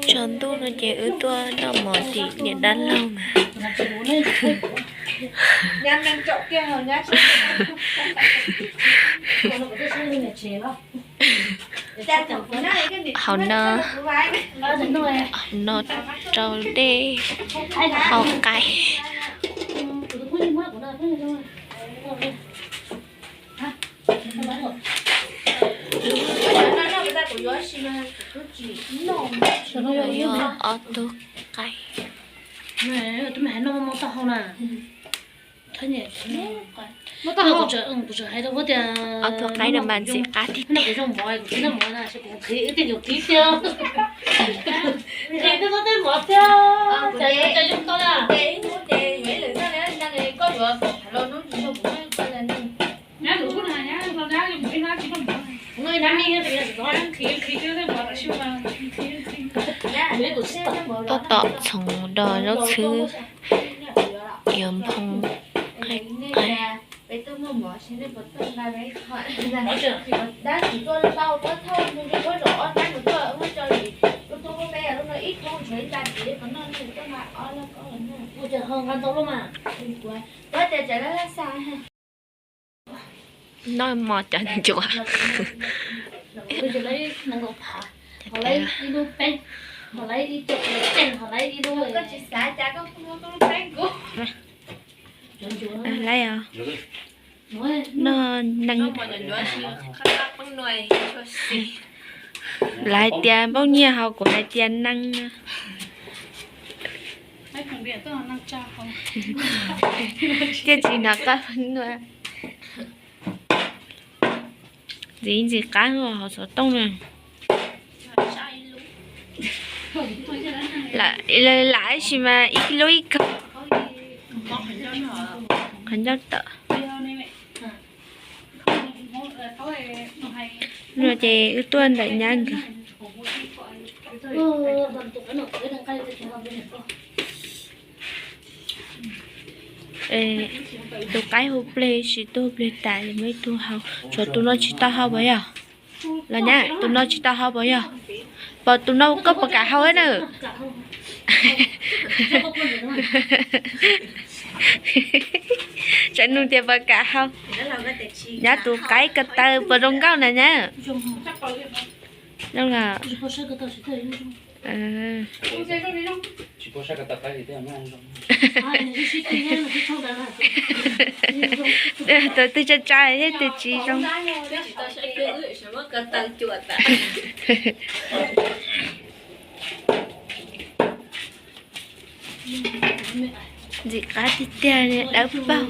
Tsaus ntuj no ces wb tuaj noj mov tim niam dab laug mas. Hauv no, hauv no rau dej, hau qaib. Yog ob tug qaib. Ob tug qaib no mas ntxim qab tiag tiag. Tab tom txhoov do zaub txhwb, yuav nphoo qaib. Noj mov cov ncuav. Laiv os. Noj neeg. Lawv hais tias npauj nyiaj hau, kuv hais tias neeg. Thiaj tsis hnov qab nua. Ntxim ntxim qab hauv xov tooj na. Lam ib sim mas ib lub ib kawg. Qhov ncauj tawm. No ces wb tuaj ntawm nyab nkawd. Tus qaib hu plig tsis tuag plig tas li, muaj ib tug hau, tshuav tus no tsis tau hau puas yog? Los nyab, tus no tsis tau hau puas yog? Pom tus no koj puas kam hau na? Tsam nug tias puas kam hau. Nyab tus qaib ko taw puas zoo nkauj na nyab? Zoo los. Tus twg tsa tsa thiab tus tsis zoo. Ntxim qab tiag tiag li, dawb paug.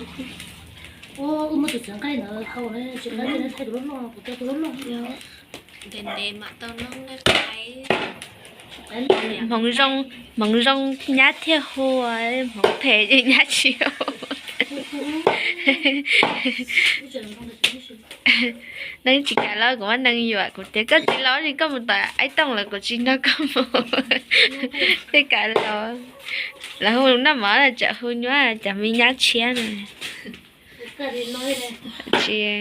Ntev ntev mam tau noj nqaij qaib. Hmoov zoo, hmoov zoo nyab thiaj hu, hmoov phem ces nyab tsis hu. Neeg tsis kam los kuv muab neeg yuam, kuv tias koj tsis los li koj mus tom Aib Tooj lawm kuv tsis nrog koj mus. Thiaj kam los. Lawv hu noj mov na, tsam hu nyuaj cas me nyab tshiab na. Tsis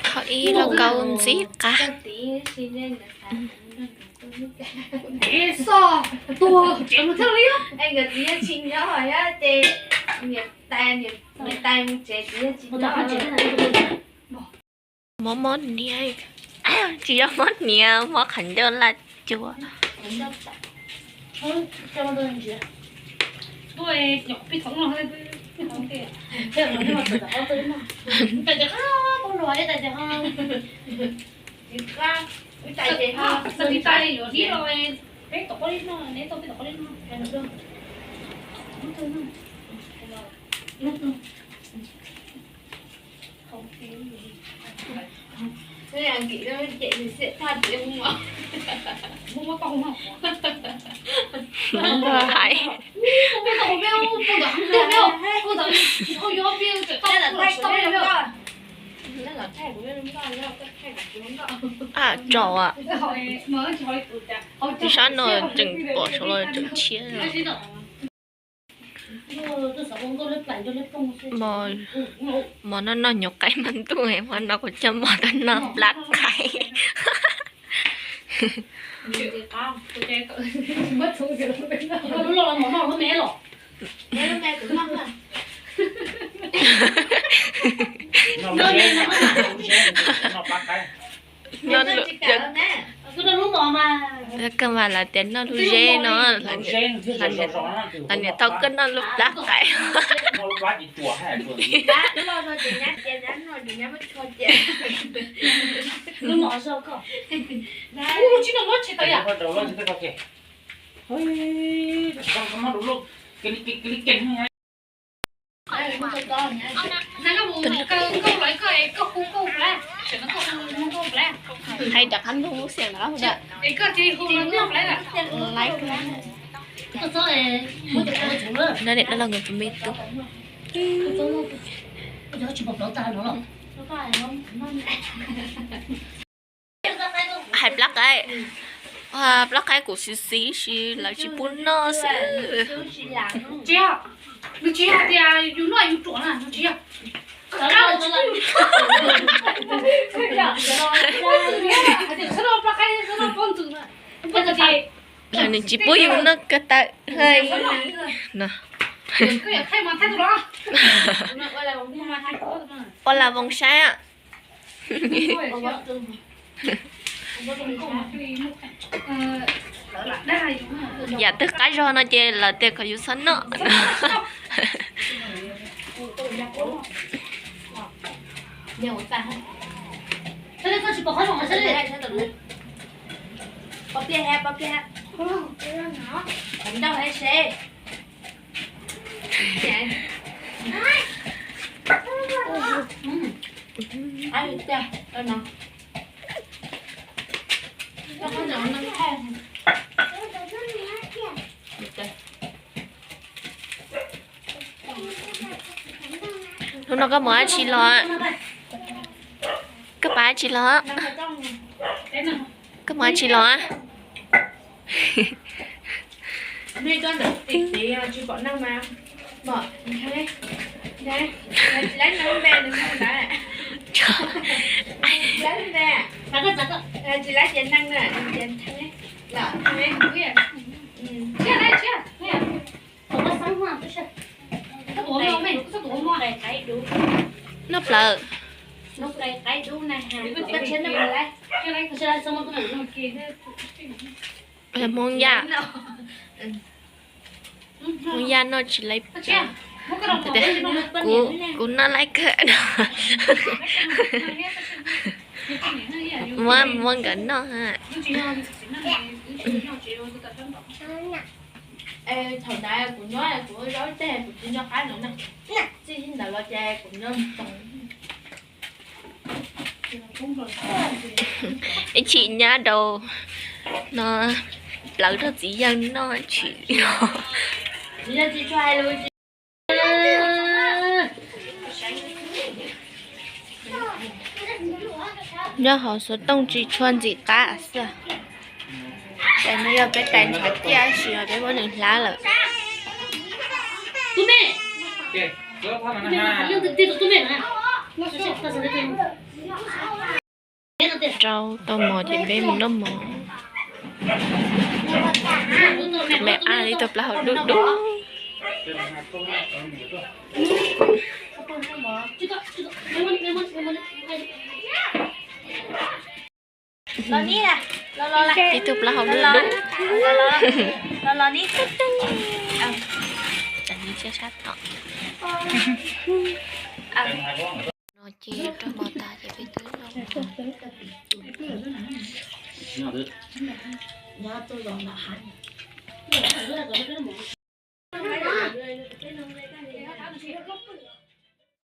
Qhov ib lauj kaub ntxim qab. Mob mob hniav, tsis yog mob hniav, mob qhov ncauj laj cua. Hais. Tso, sab no tseem pom saud los tseem tshiab. Mov no noj nyuag qaib mas ntuj, mov no kuv coj mov tuaj noj plab qaib. Noj lub, koj mas lawv tias noj lub zeb no, lawv niam tau koj noj lub plab qaib. Hais rov qab nug xiam no. Hais plab qaib, plab qaib kuv xiv xiv si lawv tsis pub noj xwb. Lawv nws tsis pub yus noj ko taw. Ua la voos saib. Yam twg qab zog no ces lawv tias kom yus txhob noj. Hnub no koj mus dab tsi los? Koj pab dab tsi los? Koj mus dab tsi los? Nej coj ntawm tim tid tsis pom neeg mas, pom, tsis laib nws lub npe, nws mus ntawd. Tsis laib npe, tsis laib tias neeg na, tias nthe, los nthe. Noj plaws. Hmoob Yaj, Hmoob Yaj noj tsis laib. Kuv, kuv noj laib kawg. Muab, muab nkawd noj ha. Thaum ntawd kuv nyob kuv zaub teg kuv tsis nco qab no na. Txij ntawd los ces kuv nyob. Ib chim nyab rau no plawv rau txiv yawg noj chim. Nyob hauv xov tooj tsis tshua ntxim qab xwb. Tais no yog peb tais ntshav ciaj tab sis peb muab nws hlab lawm. Rau tau mov ces peb mus noj mov. Me ab li tau plaub hau dub dub. Los ni, los los, ib tug plaub hau dub dub. Los los ni. Sab tom no ces rau mov tas ces peb twb noj.